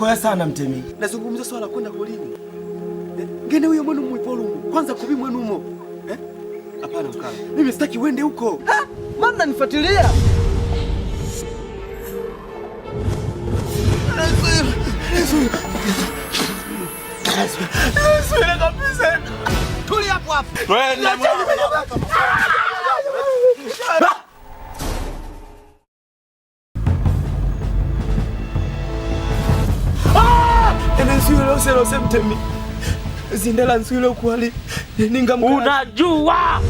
Ukoya sana mtemi. Nazungumza swala kwenda polini. Ngene huyo mwenu mwipolumu. Kwanza kubi mwenu umo. Eh? Hapana mkala. Mimi sitaki uende huko. Mbona mnanifuatilia? Tulia hapo hapo. Twende. Ene nswile mtemi. Zindela nswile kwali. Ninga mkala. Unajua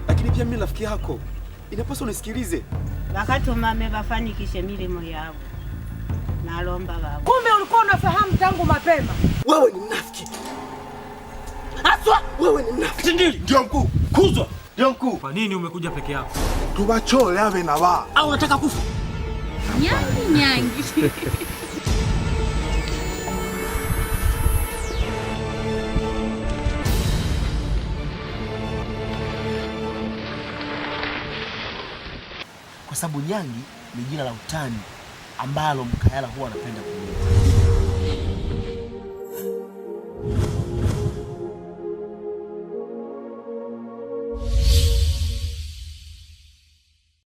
Lakini pia mimi rafiki yako. Inapaswa unisikilize. Wakatumame bafanikishe milimo yao. Nalomba baba. Kumbe ulikuwa unafahamu tangu mapema. Wewe ni mnafiki. Aswa, wewe ni mnafiki. Tindili. Ndio mkuu. Kuzwa. Ndio mkuu. Kwa nini umekuja peke yako? Tubachole ave na ba. Au unataka kufa? Nyangi nyangi. Kwa sababu Nyangi ni jina la utani ambalo Mkayala huwa anapenda kumuita.